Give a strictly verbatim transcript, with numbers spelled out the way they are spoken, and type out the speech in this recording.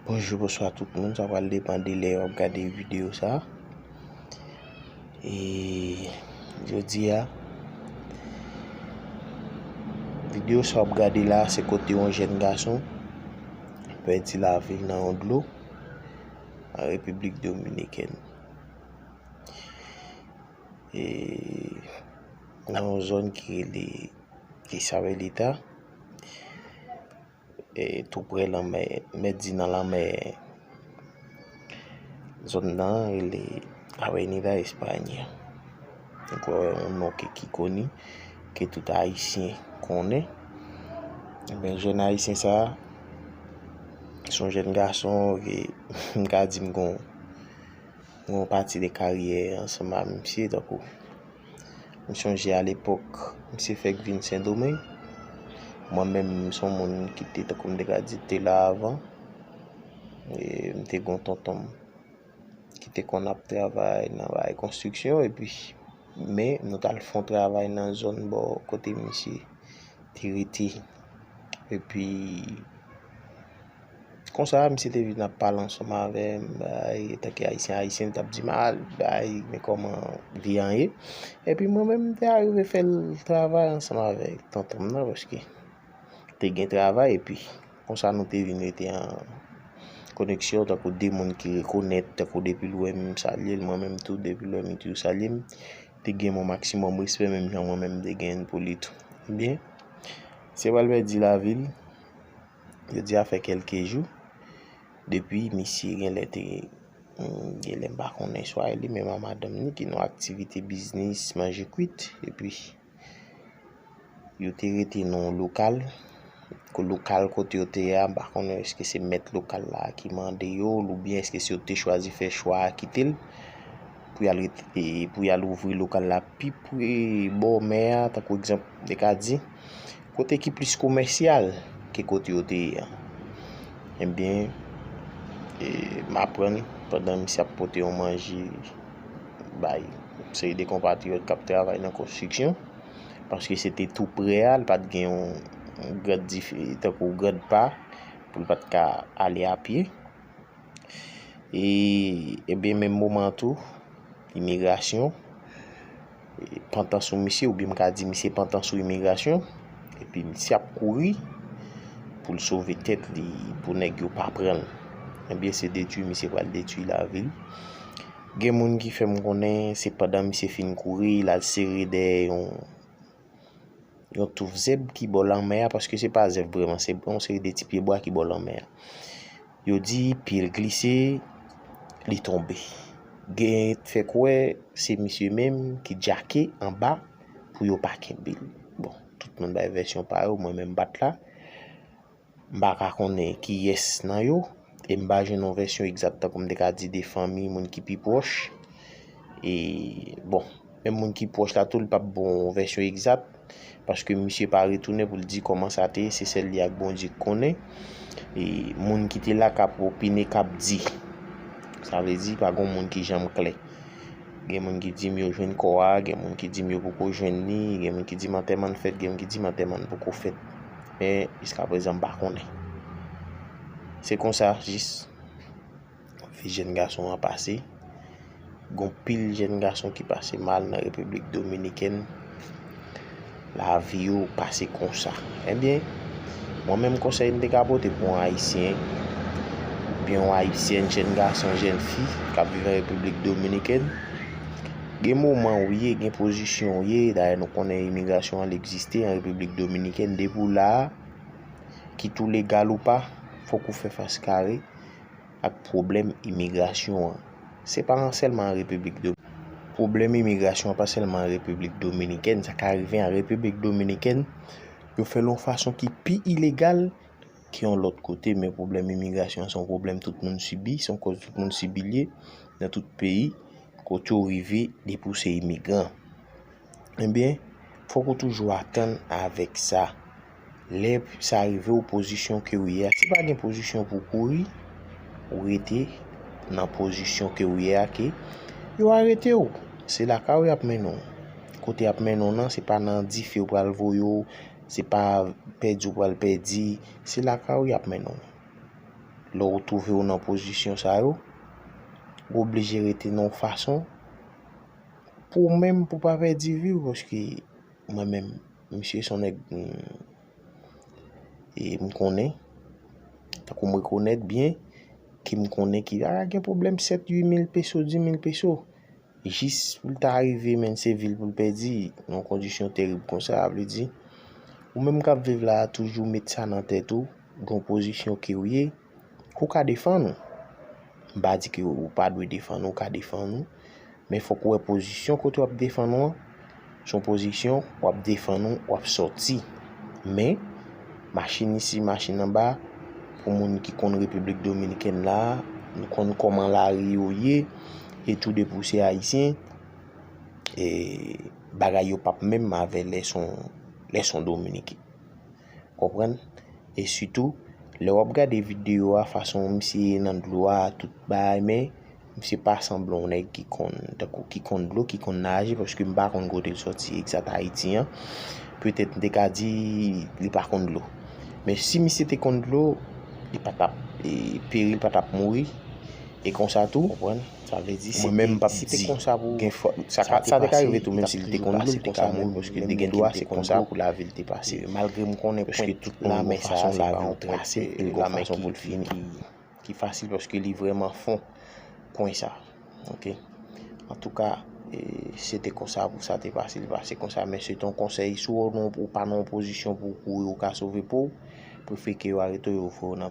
Bonjou, bonswa tout moun, sa pral depann de lè w ap gade videyo sa. E jodi a, videyo sa w ap gade la, se kote yon jèn gason pèdi lavi l nan yon dlo an Repiblik Dominikèn. E nan yon zòn ki rele Isabelita, e tou prè lanmè, mèt di nan lanmè zòn nan rele Avenida España. Donk, yon non ki, ki koni, ke tout Ayisyen konnen. Ebyen, jèn Ayisyen sa, se yon jèn gason ke m ka di m gon, gon pati de karyè ansanm ak misye, tankou m sonje alepòk, misye fèk vin Sendomeng. Mwen menm, m se yon moun ki te, tankou m te ka di, te la avan. E m te gon tonton m ki te konn ap travay nan bagay konstriksyon, epi, men nou t al fè yon travay nan zòn bò kote misye te rete. Epi, konsa, misye te vin ap pale ansanm avè m, bay, antanke Ayisyen, Ayisyen, li t ap di m, "Al, bay, men kòman vi an ye." Epi mwen menm, m te arive fè l travay ansanm avèk tonton m nan, paske te gen travay, epi konsa nou te vin rete an koneksyon, tankou de moun ki rekonèt, tankou depi l wè m, m salye l, mwen menm tou, depi l wè m, li toujou salye m. Te gen yon maksimòm respè, menm jan mwen menm m te genyen pou li tou. Ebyen, se pral pèdi lavi l. Yo di a fè kèlke jou depi misye genlè te, mm, genlè m pa konnen swa li menm a madanm ni ki nan aktivite biznis manje kwit, epi yo te rete nan yon lokal. Ko lokal kote yo te ye a, m pa konnen èske se mèt lokal la ki mande yo l, oubyen èske se yo te chwazi fè chwa a kite l pou y al rete, pou y al ouvri lokal la pi pre bò mè a, tankou egzanp, m te ka di, kote ki plis komèsyal ke kote yo te ye a. Ebyen, e, m aprann pandan misye ap pote yon manje bay yon seri de konpatriyòt k ap travay nan konstriksyon, paske se te tou prè a, li pa t gen yon, yon grad dif-, tankou grad pa, pou li pa t ka ale a pye. E, ebyen, menm moman an tou, imigrasyon, e, pantan sou misye, oubyen m ka di misye pantan sou imigrasyon, epi misye ap kouri pou l sove tèt li, pou nèg yo pa pran l. Ebyen, se detwi misye pral detwi lavi l. Gen moun ki fè m konnen se pandan misye fin kouri, l al sere dèyè yon, yon touf zèb ki bò lanmè a, paske se pa zèb vrèman, se yon seri de ti pyebwa ki bò lanmè a. Yo di pye l glise, li tonbe. Gen fè kwè se misye menm ki djake anba pou yo pa kenbe l. Bon, tout moun bay vèsyon pa yo, mwen menm m pa t la. M pa ka konnen kiyès nan yo, e m pa jwenn yon vèsyon egzat, tankou m te ka di, de fanmi, moun ki pi pwòch. E, bon, menm moun ki pwòch la tou, li p ap ba w yon vèsyon egzat, paske misye pa retounen pou l di kòman sa te ye, se sèl li ak Bondye k konnen. E moun ki te la k ap opine, k ap di. Sa vle di, pa gen moun ki janm klè. Gen moun ki di m yo jwenn kò a, gen moun ki di m yo poko jwenn li, gen moun ki di m antèman l fèt, gen moun ki di m antèman l poko fèt. Men, jiskaprezan, m pa konnen. Se konsa, jis, vi jèn gason an pase. Gon pil jèn gason ki pase mal nan Repiblik Dominikèn. Lavi yo pase konsa. Ebyen, mwen menm konsèy m te ka pote pou yon Ayisyen, oubyen yon Ayisyèn, jèn gason, jèn fi, k ap viv an Repiblik Dominikèn, gen moman ou ye, gen pozisyon ou ye, dayè nou konnen imigrasyon an egziste an Repiblik Dominikèn, depi w la a, kit ou legal ou pa, fòk ou fè fas kare ak pwoblèm imigrasyon an. Se pa sèlman an Repiblik Do-, pwoblèm imigrasyon an pa sèlman an Repiblik Dominikèn, sa ka rive an Repiblik Dominikèn, yo fè l yon fason ki pi ilegal ke yon lòt kote, men pwoblèm imigrasyon an se yon pwoblèm tout moun sibi, se yon kòz tout moun sibi l ye, nan tout peyi, kote w rive, depi w se imigran. Ebyen, fòk ou toujou atann avèk sa. Lè sa rive w pozisyon ke w ye a, si pa gen pozisyon pou w kouri, ou rete nan pozisyon ke w ye a, ke yo arete w. Se lakay w y ap mennen w. Kote y ap mennen w nan, se pa nan dife yo pral voye w, se pa pèdi w pral pèdi, se lakay w y ap mennen w. lè w twouve w nan pozisyon sa yo, ou oblije rete nan yon fason pou w menm, pou w pa pèdi vi w, paske mwen menm, misye se yon nèg, mm, e m konnen, tankou m rekonèt byen, ke m konnen ki pa ka gen pwoblèm sèt, uit mil peso, dis mil peso. Jis pou l ta rive, menm se vi l pou l pèdi, nan yon kondisyon terib konsa, sa vle di, ou menm k ap viv la a, toujou met sa nan tèt ou, gen yon pozisyon ke w ye, ou ka defann ou. M pa di ke ou pa dwe defann ou, ou ka defann ou, men fòk ou wè pozisyon kote w ap defann ou an, se yon pozisyon w ap defann ou, w ap sòti. Men, machin isi, machin anba, pou moun ki konn Repiblik Dominikèn la, nou konn kòman lari yo ye, e tou depi w se Ayisyen, e bagay yo p ap menm avè lè se yon, lè se yon Dominiken. Konprann? E sitou, lè w ap gade videyo a, fason misye nan dlo a, tout bagay, men misye pa sanble yon nèg ki konn, tankou ki konn dlo, ki konn naje, paske m pa konn kote l sòti egzat Ayiti an. Petèt m te ka di li pa konn dlo. Men si misye te konn dlo, li pa t ap, e, peri, li pa t ap mouri. E konsa tou, konprann? Sa vle di, mwen menm m p ap di gen fòt, sa ka, sa te ka rive tou, menm si li te konn dlo, li te ka mouri, paske te gen dwa se konsa pou lavi l te pase. Malgre m konnen pwen tout moun gon fason lavi w trase, e gon fason pou l fini, ki fasil, paske li vrèman fon pwen sa. Oke. Antouka, e, se te konsa pou sa te pase, li pase konsa, men se te yon konsèy, si w nan, ou pa nan yon pozisyon pou w kouri, ou ka sove po w, prefere ke yo arete w, yo voye w nan